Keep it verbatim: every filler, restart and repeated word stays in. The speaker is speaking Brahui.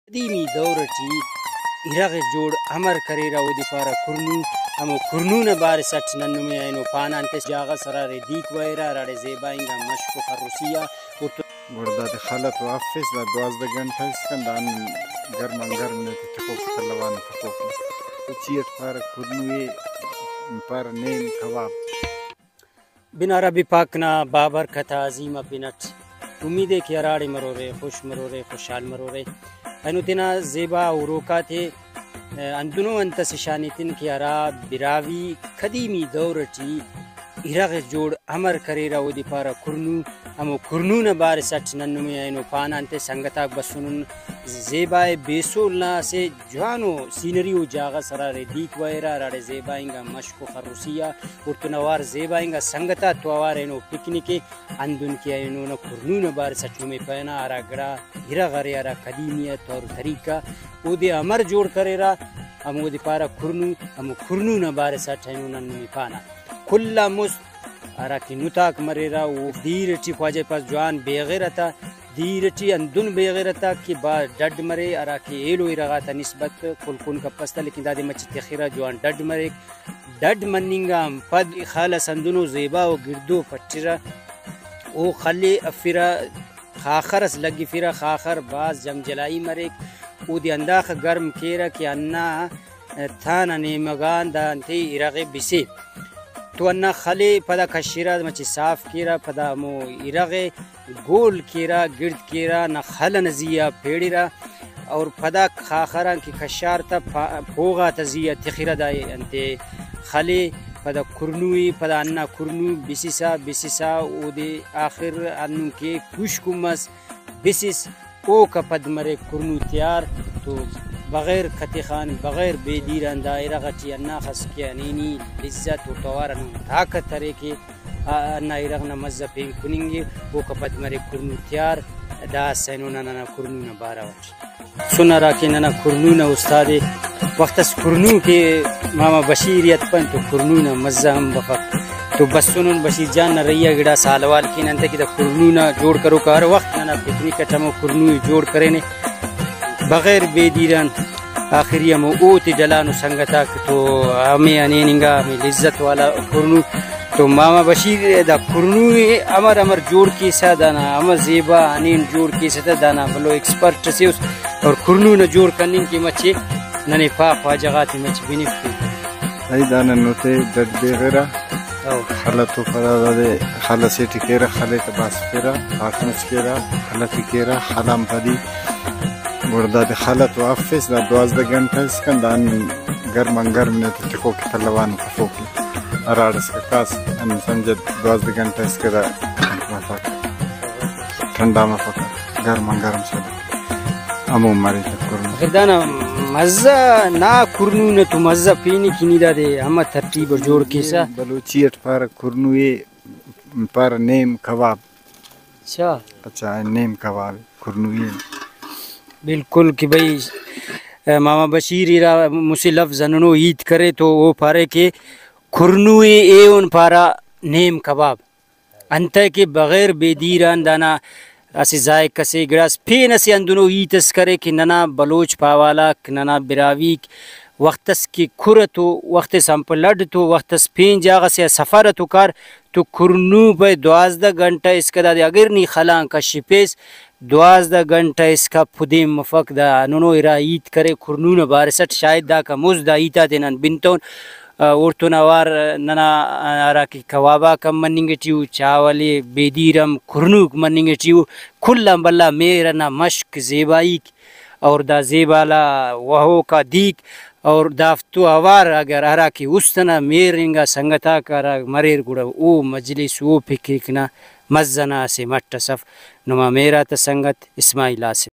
قدیمی دور ٹی ارغ جوڑ امر کریرہ، اودے پارہ کرنو۔ ہمو کرنو نا بارث اٹ نن نمے اینو پانہ، انتئے جاگہ اس ہراڑے دیک وغیرہ، ہراڑے زیبا انگا مشک و خروسی آ اوڑتون۔ گڑا دادے خل تو افس، دا دوازدہ گھنٹہ اسکان دانے گرم آن گرم نے تے تخوک، تلوان تخوک۔ تو چی اٹ پارہ کرنو ءِ، پارہ نیم کباب۔ بنا رب پاک نا بابرکت آ عظیم آ پن اٹ۔ امید ءِ کہ ہراڑے مرورے، خوش مرورے، خوشحال مرورے۔ اینو تینا زیبا ہروک آتے، ا، ہندنو انت اسہ شانیتن کہ ہرا براہوئی قدیمی دور ٹی ارغ جوڑ امر کریرہ، اودے پارہ کرنو۔ ہمو کرنو نا بارث اٹ نن نمے اینو پانہ، انتئے سنگتاک بسنن۔ زیبا ءِ بیسول نا اسہ جوانو سینری و جاگہ اس ہراڑے دیک وغیرہ، ہراڑے زیبا انگا مشک و خروسی آ اوڑتون اوار زیبا انگا سنگت آتتو اوار اینو پکنک ءِ، ہندن کہ اینو نا کرنو نا بارث اٹ نمے پانہ، ہرا گڑا ارغ ارے، ہرا قدیمی آ طور طریقہ اودے امر جوڑ کریرہ، ہمودے پارہ کرنو۔ ہمو کرنو نا بارث اٹ اینو نن نمے پانہ۔ کل آن مست ہرا کہ نتاک مریرہ، او دیر ٹی خواجہ پاس جوان بیغرہ تا، دیر ٹی ہندن بیغرہ تا کہ بھاز ڈڈ مرے، ہرا کہ ایلو ارغ آتا نسبت کل کن کپس تا، لیکن دادے مچہ تخرہ جوان ڈڈ مریک۔ ڈڈ مننگ آن پد خل ئس ہندنو زیبا و گڑدو پٹرہ، او خل ئے ہرفرہ، خاخر ئس لگفرہ، خاخر بھاز جم جلائی مریک، اودے ہنداخہ گرم کیرہ کہ ہندا تھان آ نیمہ غان دا انتے ارغ ئے بسے۔ تو ہندا خل ئے پدا کشرہ، مچہ صاف کیرہ، پدا ہمو ارغ ئے گول کیرہ، گڑد کیرہ، ہندا خل ئنا زی آ پیڑرہ، اور پدا خاخر آن کہ کشار تا پا-، پوغ آتا زی آ تخرہ دا انتے خل ئے، پدا کرنو ئے، پدا ہندا کرنو بسسا، بسسا اودے آخر ہندن کہ پوشکن مس، بسس، اوکا پد مریک کرنو تیار۔ تو بغیر کتخان، بغیر بے دیر آن دا ارغ ٹی ہنداخس کہ ہنینی لذت و توار ہندن طاقت ارے کہ آ، ہندا ارغ نا مزہ پین کننگے، اوکا پد مریک کرنو تیار۔ دا اسہ اینو نا ننا کرنو نا بارو اٹ۔ سن ہرا کہ ننا کرنو نا استاد ءِ، وخت اس کرنو کہ ماما بشیر ءِ اتپن تو کرنو نا مزہ ہم بفک۔ تو بسنن بشیر جان نا رہی آ گڑاس حال حوال کین، انتئے کہ دا کرنو نا جوڑ کروکا ہر وخت ننا پکنک اٹ ہمو کرنو ءِ جوڑ کرینے۔ بغیر بے دیر آن آخری ہمو اوتے ڈلانو سنگتاک تو ہمے ہنیننگا، ہمے لذت والا کرنو۔ تو ماما بشیر دا کرنو ءِ امر امر جوڑ کیسہ، دانا امر زیبا ہنین جوڑ کیسہ تہ، دانا بھلو ایکسپرٹ ئسے اس۔ اور کرنو نا جوڑ کننگ کہ مچے ننے پا خواجہ غاتے مچے بنفک۔ بھئی دانا نوتے ڈڈ بیغرہ، او۔ خل تو پدا دادے خل اسے ٹی کیرہ، خل ئے تہ باسفرہ، پاٹ مچ کیرہ، خل تے کیرہ، خل آن پدی گڑا دادے خل تو افس، دا دوازدہ گھنٹہ اسکان دانے گرم آن گرم نے تے تخوک تلوان تخوک۔ ہراڑ اسکا کاس، ہندن سمجھہ دوازدہ گھنٹہ اسکا دا انت مفک، ٹھنڈا مفک، گرم آن گرم سلک۔ ہمو مرے تہ کرنو۔ آخر دانا مزہ نا، کرنو نا تو مزہ پینی کہ نی دادے ہمہ ترتیب اٹ جوڑ کیسہ۔ بلوچی اٹ پارہ کرنو ءِ، پارہ نیم کباب۔ اچھا۔ اچھا، نیم کباب کرنو ءِ۔ بالکل کہ بھئی، ماما بشیر ارا مسہ لفظ ہندنو ہیت کرے تو او پارے کہ کرنو ءِ ایہن پارہ نیم کباب۔ انتئے کہ بغیر بے دیر آن دانا اسہ ذائقہ سے گڑاس پین اسہ ہندنو ہیت اس کرے کہ ننا بلوچ پاوال آک، ننا براہوئیک وخت اس کہ کھر تو، وخت اس ہمپ لڈ تو، وخت اس پین جاگہ سے آ سفر تو کار تو کرنو پائے دوازدہ گھنٹہ اسکا دادے اگر نی خل آن کشفیس، دوازدہ گھنٹہ اسکا پدین مفک۔ دا ہندنو ارا ہیت کرے کرنو نا بارث اٹ، شاید داکا مست دا ہیت آتے نن بنتون۔ اوڑتون اوار ننا ہراکہ کباب آک ہم مننگ ٹی ءُ، چاول ءِ بے دیر ہم کرنوک مننگ ٹی ءُ۔ کل آن بھلا مہر ئنا مشک زیبائیک اور دا زیبالا وہوکا دیک اور دافتو اوار اگر ہراکہ است ئنا مہر انگا سنگتاک ہرا مریر گڑا او مجلس او پکنک نا مزہ نا اسہ مٹ ئس اف۔ نما مہر آتا سنگت اسماعیل آصف۔